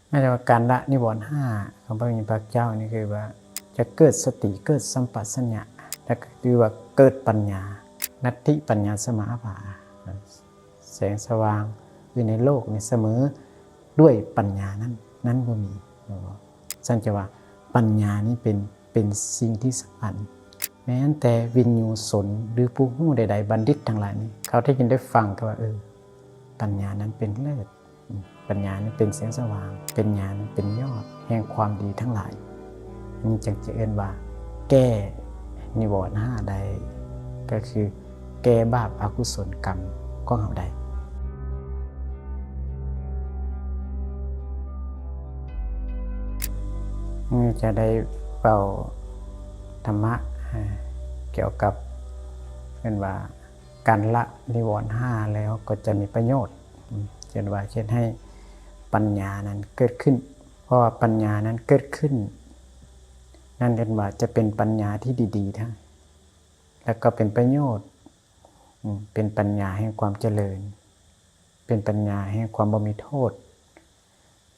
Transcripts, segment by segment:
ແມ່ນວ່າການລະນິວອນຫ້າຂອງພະຜູ້ມີພະພາກເຈົ້ານີ້ ຄືວ່າຈະເກີດສະຕິ ເກີດສຳປະສັນຍະ ແລະ ກໍຄືວ່າເກີດປັນຍາ ນັດຖິປັນຍາສະມາອາພາ ແສງສະຫວ່າງຢູ່ໃນໂລກນີ້ສະເໝີດ້ວຍປັນຍານັ້ນ ນັ້ນບໍ່ມີ. ຊັ້ນຈະວ່າປັນຍານີ້ເປັນ ເປັນສິ່ງທີ່ສຳຄັນ. ແມ່ນແຕ່ວິນຍູຊົນ ຫຼື ຜູ້ຮູ້ໃດໆ ບັນດິດທັງຫຼາຍນີ້ ເຂົາໄດ້ຍິນໄດ້ຟັງແຕ່ວ່າ ເອີ ປັນຍານັ້ນເປັນເລີດ. ປັນຍານັ້ນເປັນແສງສະຫວ່າງ ປັນຍານັ້ນເປັນຍອດແຫ່ງຄວາມດີທັງຫຼາຍ. ອັນນີ້ຈຶ່ງຈະເອີ້ນວ່າແກ້ນິວອນຫ້າໄດ້ ກໍຄືແກ້ບາບອະກຸສົນກຳຂອງເຮົາໄດ້. ນີ້ຈະໄດ້ເວົ້າທຳມະ ເອີ ກ່ຽວກັບ ເອີ້ນວ່າ ການລະນິວອນຫ້າແລ້ວກໍຈະມີປະໂຫຍດ ເຊັ່ນວ່າເຮັດໃຫ້ປັນຍານັ້ນເກີດຂຶ້ນ ເພາະວ່າປັນຍານັ້ນເກີດຂຶ້ນ ນັ້ນເອີ້ນວ່າຈະເປັນປັນຍາທີ່ດີໆ ທັງ ແລ້ວກໍເປັນປະໂຫຍດ ເປັນປັນຍາແຫ່ງຄວາມຈະເລີນ ເປັນປັນຍາແຫ່ງຄວາມບໍ່ມີໂທດ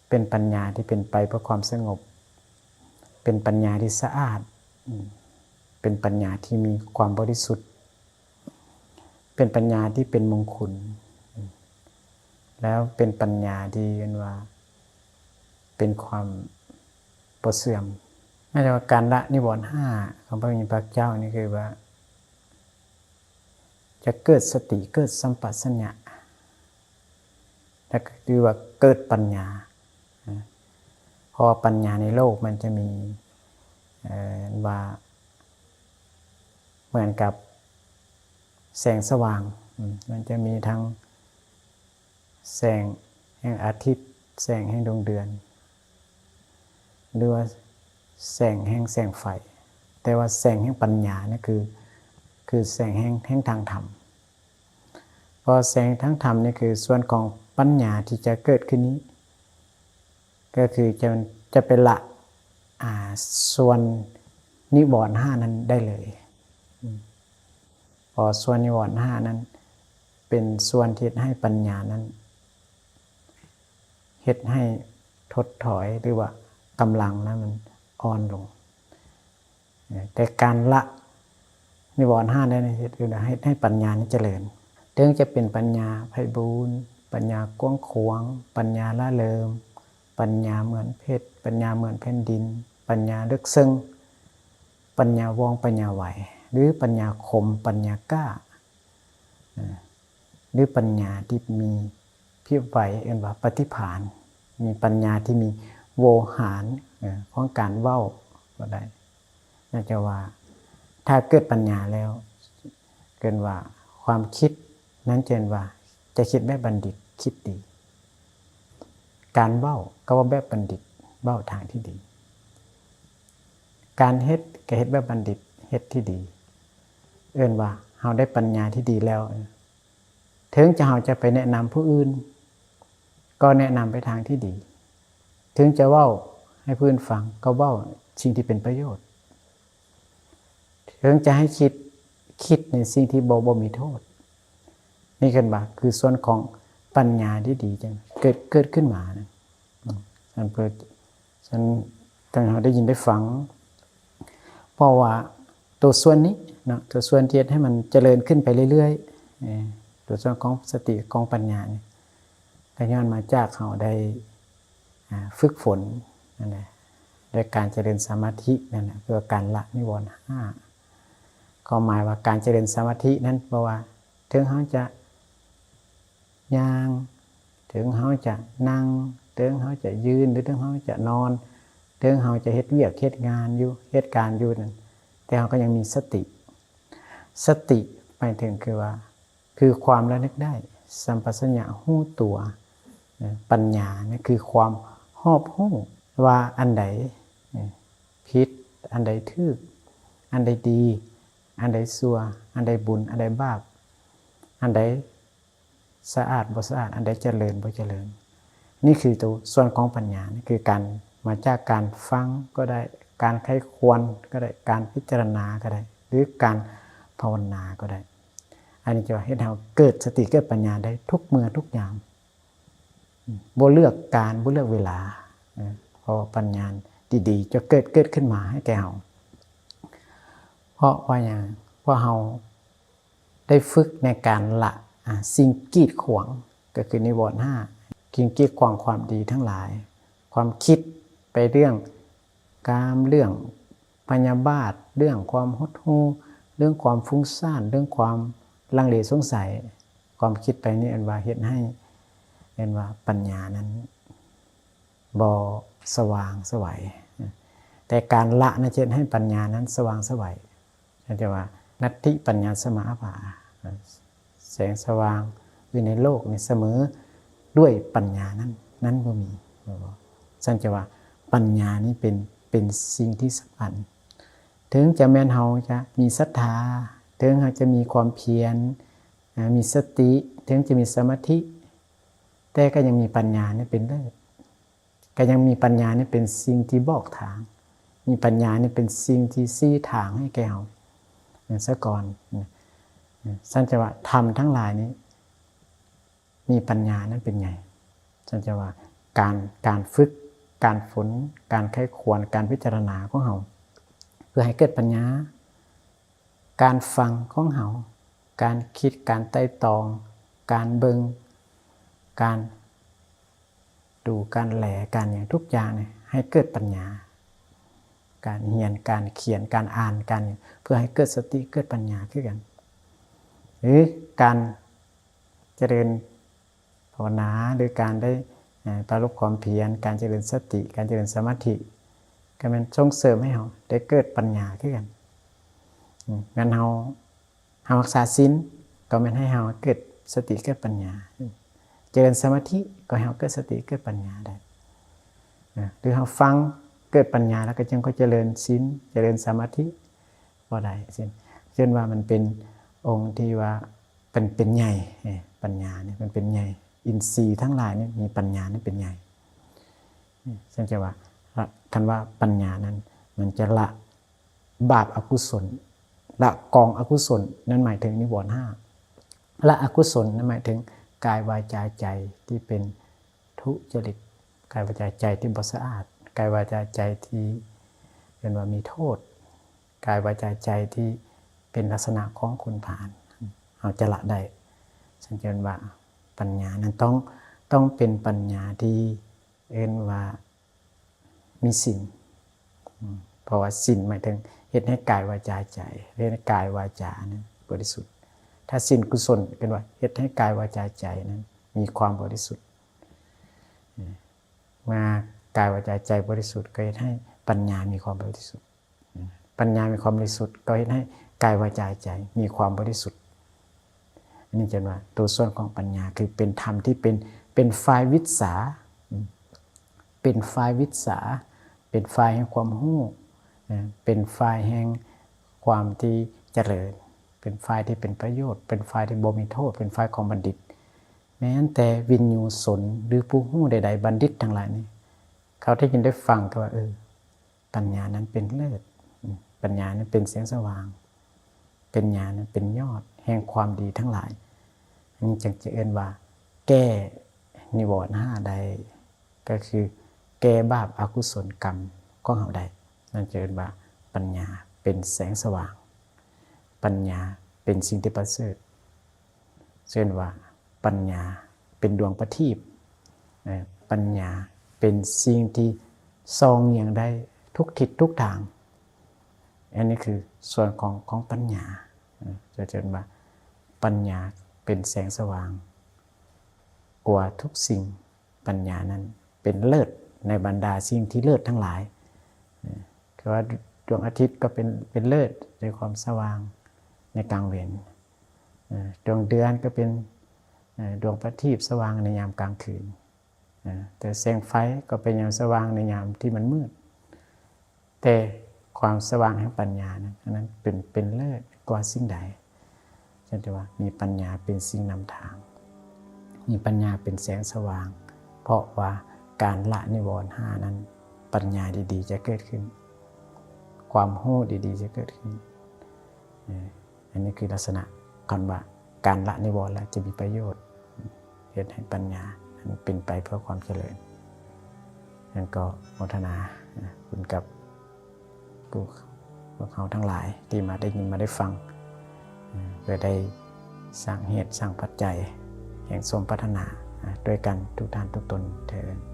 ເປັນປັນຍາທີ່ເປັນໄປເພື່ອຄວາມສະຫງົບ ເປັນປັນຍາທີ່ສະອາດ ເປັນປັນຍາທີ່ມີຄວາມບໍລິສຸດ ເປັນປັນຍາທີ່ເປັນມົງຄຸນ ແລ້ວເປັນປັນຍາທີ່ເອີ້ນວ່າເປັນຄວາມບໍ່ເສື່ອມ. ແມ່ນວ່າການລະນິວອນຫ້າຂອງພະຜູ້ມີພະພາກເຈົ້ານີ້ ຄືວ່າຈະເກີດສະຕິ ເກີດສຳປະສັນຍະ ແລະ ກໍຄືວ່າເກີດປັນຍາ ເພາະວ່າປັນຍາໃນໂລກມັນຈະມີ ເອີ ວ່າ ເໝືອນກັບແສງສະຫວ່າງ ມັນຈະມີທັງແສງແຫ່ງອາທິດ ແສງແຫ່ງດວງເດືອນ ຫຼືວ່າແສງແຫ່ງແສງໄຟ ແຕ່ວ່າແສງແຫ່ງປັນຍານີ້ ຄື ຄືແສງແຫ່ງ ແຫ່ງທາງທຳ. ເພາະແສງທາງທຳນີ້ ຄືສ່ວນຂອງປັນຍາທີ່ຈະເກີດຂຶ້ນນີ້ ກໍຄືຈະ ຈະໄປລະ ອ່າ ສ່ວນນິວອນຫ້ານັ້ນໄດ້ເລີຍ. ເພາະສ່ວນນິວອນຫ້ານັ້ນເປັນສ່ວນທີ່ເຮັດໃຫ້ປັນຍານັ້ນ ເຮັດໃຫ້ຖົດຖອຍ ຫຼືວ່າກຳລັງນັ້ນມັນອ່ອນລົງ. ແຕ່ການລະນິວອນຫ້ານັ້ນເຮັດ ເຮັດໃຫ້ປັນຍານີ້ຈະເລີນ ເຖິງຈະເປັນປັນຍາໄພບູນ ປັນຍາກວ້າງຂວາງ ປັນຍາລະເລີມ ປັນຍາເໝືອນເພັດ ປັນຍາເໝືອນແຜ່ນດິນ ປັນຍາເລິກເຊິ່ງ ປັນຍາວ່ອງ ປັນຍາໄວ ຫຼື ປັນຍາຄົມ ປັນຍາກ້າ ຫຼື ປັນຍາທີ່ມີພິບໄວ ເອີ້ນວ່າປະຕິພານ ມີປັນຍາທີ່ມີໂວຫານ ເອີ ຂອງການເວົ້າກໍໄດ້. ນອກຈາກວ່າ ຖ້າເກີດປັນຍາແລ້ວ ເອີ້ນວ່າຄວາມຄິດນັ້ນ ເອີ້ນວ່າຈະຄິດແບບບັນດິດ ຄິດດີ. ການເວົ້າກໍເວົ້າແບບບັນດິດ ເວົ້າທາງທີ່ດີ. ການເຮັດກໍເຮັດແບບບັນດິດ ເຮັດທີ່ດີ. ເອີ້ນວ່າເຮົາໄດ້ປັນຍາທີ່ດີແລ້ວ ເຖິງຈະ ເຮົາຈະໄປແນະນຳຜູ້ອື່ນ ກໍແນະນຳໄປທາງທີ່ດີ. ເຖິງຈະເວົ້າໃຫ້ຜູ້ອື່ນຟັງ ກໍເວົ້າສິ່ງທີ່ເປັນປະໂຫຍດ. ເຖິງຈະໃຫ້ຄິດ ຄິດໃນສິ່ງທີ່ບໍ່ ບໍ່ມີໂທດ. ນີ້ເອີ້ນວ່າ ຄືສ່ວນຂອງປັນຍາທີ່ດີ ຈັ່ງເກີດ ເກີດຂຶ້ນມານະ. ອັນເພິ່ນ ຊັ້ນ ຈັ່ງເຮົາໄດ້ຍິນໄດ້ຟັງ ເພາະວ່າໂຕສ່ວນນີ້ເນາະ ໂຕສ່ວນທີ່ເຮັດໃຫ້ມັນຈະເລີນຂຶ້ນໄປເລື້ອຍໆ ເອີ ໂຕສ່ວນຂອງສະຕິ ຂອງປັນຍານີ້ ກໍຍ້ອນມາຈາກເຮົາໄດ້ ອ່າ ຝຶກຝົນນັ້ນແຫຼະ ດ້ວຍການຈະເລີນສະມາທິນັ້ນແຫຼະ ເພື່ອການລະນິວອນຫ້າ. ຄວາມໝາຍວ່າການຈະເລີນສະມາທິນັ້ນ ເພາະວ່າເຖິງເຮົາຈະຍ່າງ ເຖິງເຮົາຈະນັ່ງ ເຖິງເຮົາຈະຢືນ ຫຼື ເຖິງເຮົາຈະນອນ ເຖິງເຮົາຈະເຮັດວຽກເຮັດງານຢູ່ ເຮັດການຢູ່ນັ້ນ ແຕ່ເຮົາກໍຍັງມີສະຕິ. ສະຕິໝາຍເຖິງຄືວ່າ ຄືຄວາມລະນຶກໄດ້ ສຳປະສັນຍະຮູ້ຕົວ. ປັນຍານີ້ຄືຄວາມຮອບຮູ້ວ່າອັນໃດຜິດ ອັນໃດຖືກ ອັນໃດດີ ອັນໃດຊົ່ວ ອັນໃດບຸນ ອັນໃດບາບ ອັນໃດ ສະອາດບໍ່ສະອາດ ອັນໃດຈະເລີນບໍ່ຈະເລີນ. ນີ້ຄືໂຕສ່ວນຂອງປັນຍາ ນີ້ຄືການ ມາຈາກການຟັງກໍໄດ້ ການໃຄ່ຄວນກໍໄດ້ ການພິຈາລະນາກໍໄດ້ ຫຼື ການພາວະນາກໍໄດ້. ອັນນີ້ຈະເຮັດໃຫ້ເຮົາເກີດສະຕິເກີດປັນຍາໄດ້ທຸກເມື່ອທຸກຍາມ ບໍ່ເລືອກການ ບໍ່ເລືອກເວລາ ເພາະວ່າປັນຍາດີໆຈະເກີດ ເກີດຂຶ້ນມາໃຫ້ແກ່ເຮົາ. ເພາະວ່າຫຍັງ? ເພາະເຮົາໄດ້ຝຶກໃນການລະ ອາ ສິ່ງກີດຂວາງ ກໍຄືນິວອນຫ້າ ສິ່ງກີດຂວາງຄວາມດີທັງຫຼາຍ, ຄວາມຄິດໄປເລື່ອງກາມ ເລື່ອງພະຍາບາດ ເລື່ອງຄວາມຫົດຫູ່ ເລື່ອງຄວາມຟຸ້ງສ້ານ ເລື່ອງຄວາມລັງເລສົງໄສ. ຄວາມຄິດໄປນີ້ເອີ້ນວ່າເຮັດໃຫ້ ເອີ້ນວ່າປັນຍານັ້ນບໍ່ສະຫວ່າງໄສວ, ແຕ່ການລະນັ້ນຈະເຮັດໃຫ້ປັນຍານັ້ນສະຫວ່າງໄສວ. ເຂົາເຈົ້າວ່າ ນັດຖິປັນຍາສະມາອາພາ ແສງສະຫວ່າງຢູ່ໃນໂລກນີ້ສະເໝີດ້ວຍປັນຍານັ້ນ ນັ້ນບໍ່ມີ. ຊັ້ນຈະວ່າປັນຍານີ້ເປັນ ເປັນສິ່ງທີ່ສຳຄັນ. ເຖິງຈະແມ່ນເຮົາຈະມີສັດທາ, ເຖິງເຮົາຈະມີຄວາມພຽນ, ອາ, ມີສະຕິ, ເຖິງຈະມີສະມາທິ, ແຕ່ກໍຍັງມີປັນຍານີ້ເປັນເລີດ. ກໍຍັງມີປັນຍານີ້ເປັນສິ່ງທີ່ບອກທາງ, ມີປັນຍານີ້ເປັນສິ່ງທີ່ຊີ້ທາງໃຫ້ແກ່ເຮົາ ເອີ ຊະກ່ອນ. ຊັ້ນຈະວ່າທຳທັງຫຼາຍນີ້ມີປັນຍານັ້ນເປັນໃຫຍ່. ຊັ້ນຈະວ່າການ ການຝຶກ, ການຝົນ, ການໃຄ່ຄວນ, ການພິຈາລະນາຂອງເຮົາ ເພື່ອໃຫ້ເກີດປັນຍາ, ການຟັງຂອງເຮົາ, ການຄິດ, ການໄຕ່ຕອງ, ການເບິ່ງ, ການດູ, ການແລ, ການຫຍັງທຸກຢ່າງນີ້ໃຫ້ເກີດປັນຍາ, ການຮຽນ, ການຂຽນ, ການອ່ານ, ການຫຍັງ ເພື່ອໃຫ້ເກີດສະຕິ, ເກີດປັນຍາຄືກັນ. ຫຼືການຈະເລີນ ພາວະນາ ຫຼືການໄດ້ ເອີ ປາລົບຄວາມພຽນ, ການຈະເລີນສະຕິ, ການຈະເລີນສະມາທິ ກໍແມ່ນສົ່ງເສີມໃຫ້ເຮົາໄດ້ເກີດປັນຍາຄືກັນ. ອືມ ແມ່ນເຮົາ ເຮົາຮັກສາສິນ ກໍແມ່ນໃຫ້ເຮົາເກີດສະຕິເກີດປັນຍາ, ຈະເລີນສະມາທິ ກໍໃຫ້ເຮົາເກີດສະຕິເກີດປັນຍາໄດ້. ເອີ ຫຼືເຮົາຟັງເກີດປັນຍາ ແລ້ວກໍຈຶ່ງຄ່ອຍຈະເລີນສິນ ຈະເລີນສະມາທິ ບໍ່ໄດ້. ເຊັ່ນ ເຊັ່ນວ່າມັນເປັນອົງທີ່ວ່າ ເປັນ ເປັນໃຫຍ່ ເອີ ປັນຍານີ້ມັນເປັນໃຫຍ່, ອິນຊີທັງຫຼາຍນີ້ມີປັນຍານີ້ເປັນໃຫຍ່. ເຊັ່ນຈະວ່າ ລະ ຄັນວ່າປັນຍານັ້ນ ມັນຈະລະບາບອະກຸສົນ, ລະກອງອະກຸສົນ, ນັ້ນໝາຍເຖິງນິວອນຫ້າ. ລະອະກຸສົນນັ້ນໝາຍເຖິງກາຍ ວາຈາ ໃຈທີ່ເປັນທຸຈະລິດ, ກາຍ ວາຈາ ໃຈທີ່ບໍ່ສະອາດ, ກາຍ ວາຈາ ໃຈທີ່ເອີ້ນວ່າມີໂທດ. ກາຍ ວາຈາ ໃຈທີ່ເປັນລັກສະນະຂອງຄົນພານ ເຮົາຈະລະໄດ້. ຊັ້ນຈະເອີ້ນວ່າປັນຍານັ້ນຕ້ອງ ຕ້ອງເປັນປັນຍາທີ່ເອີ້ນວ່າມີສິນ. ອືມ ເພາະວ່າສິນໝາຍເຖິງເຮັດໃຫ້ກາຍ ວາຈາ ໃຈ, ເຮັດໃຫ້ກາຍ ວາຈາ ນັ້ນບໍລິສຸດ. ຖ້າສິນກຸສົນ ເອີ້ນວ່າເຮັດໃຫ້ກາຍ ວາຈາ ໃຈ ນັ້ນມີຄວາມບໍລິສຸດ. ເມື່ອກາຍ ວາຈາ ໃຈບໍລິສຸດ ກໍເຮັດໃຫ້ປັນຍາມີຄວາມບໍລິສຸດ. ປັນຍາມີຄວາມບໍລິສຸດ ກໍເຮັດໃຫ້ກາຍ ວາຈາ ໃຈມີຄວາມບໍລິສຸດ. ອັນນີ້ຈະວ່າໂຕສ່ວນຂອງປັນຍາ ຄືເປັນທຳທີ່ເປັນ ເປັນຝ່າຍວິດສາ, ເປັນຝ່າຍວິດສາ, ເປັນຝ່າຍແຫ່ງຄວາມຮູ້, ເປັນຝ່າຍແຫ່ງຄວາມທີ່ຈະເລີນ, ເປັນຝ່າຍທີ່ເປັນປະໂຫຍດ, ເປັນຝ່າຍທີ່ບໍ່ມີໂທດ, ເປັນຝ່າຍຂອງບັນດິດ. ແມ່ນແຕ່ວິນຍູຊົນ ຫຼື ຜູ້ຮູ້ໃດໆ ບັນດິດທັງຫຼາຍນີ້ ເຂົາໄດ້ຍິນໄດ້ຟັງກໍວ່າ ເອີ ປັນຍານັ້ນເປັນເລີດ, ປັນຍານັ້ນເປັນແສງສະຫວ່າງ, ປັນຍານັ້ນເປັນຍອດແຫ່ງຄວາມດີທັງຫຼາຍ. ອັນນີ້ຈຶ່ງຈະເອີ້ນວ່າແກ້ນິວອນຫ້າໄດ້, ກໍຄືແກ້ບາບອະກຸສົນກຳຂອງເຮົາໄດ້. ນັ້ນຈະເອີ້ນວ່າປັນຍາເປັນແສງສະຫວ່າງ, ປັນຍາເປັນສິ່ງທີ່ປະເສີດ. ເຊັ່ນວ່າ ປັນຍາເປັນດວງປະທີບ, ເອີ ປັນຍາເປັນສິ່ງທີ່ສ່ອງແຍງໄດ້ທຸກທິດທຸກທາງ. ອັນນີ້ຄືສ່ວນຂອງ ຂອງປັນຍາ. ເອີ ຈະເອີ້ນວ່າປັນຍາເປັນແສງສະຫວ່າງກວ່າທຸກສິ່ງ. ປັນຍານັ້ນເປັນເລີດໃນບັນດາສິ່ງທີ່ເລີດທັງຫຼາຍ. ເອີ ຄືວ່າດວງອາທິດກໍເປັນ ເປັນເລີດໃນຄວາມສະຫວ່າງໃນກາງເວັນ. ເອີ ດວງເດືອນກໍເປັນ ເອີ ດວງປະທີບສະຫວ່າງໃນຍາມກາງຄືນ. ເອີ ແຕ່ແສງໄຟກໍເປັນຍາມສະຫວ່າງໃນຍາມທີ່ມັນມືດ. ແຕ່ຄວາມສະຫວ່າງແຫ່ງປັນຍານັ້ນ ອັນນັ້ນເປັນ ເປັນເລີດກວ່າສິ່ງໃດ. ຈັ່ງແຕ່ວ່າມີປັນຍາເປັນສິ່ງນຳທາງ, ມີປັນຍາເປັນແສງສະຫວ່າງ, ເພາະວ່າການລະນິວອນຫ້ານັ້ນ ປັນຍາດີໆຈະເກີດຂຶ້ນ, ຄວາມຮູ້ດີໆຈະເກີດຂຶ້ນ. ເອີ ອັນນີ້ຄືລັກສະນະຄຳວ່າການລະນິວອນແລ້ວຈະມີປະໂຫຍດ, ເຮັດໃຫ້ປັນຍານັ້ນເປັນໄປເພື່ອຄວາມຈະເລີນ. ແລ້ວກໍໂມທະນາບຸນກັບພວກເຮົາທັງຫຼາຍທີ່ມາໄດ້ຍິນມາໄດ້ຟັງ ເພື່ອໄດ້ສ້າງເຫດສ້າງປັດໄຈແຫ່ງສົມປາດຖະໜາດ້ວຍກັນທຸກທ່ານທຸກຕົນເທີ້ນ.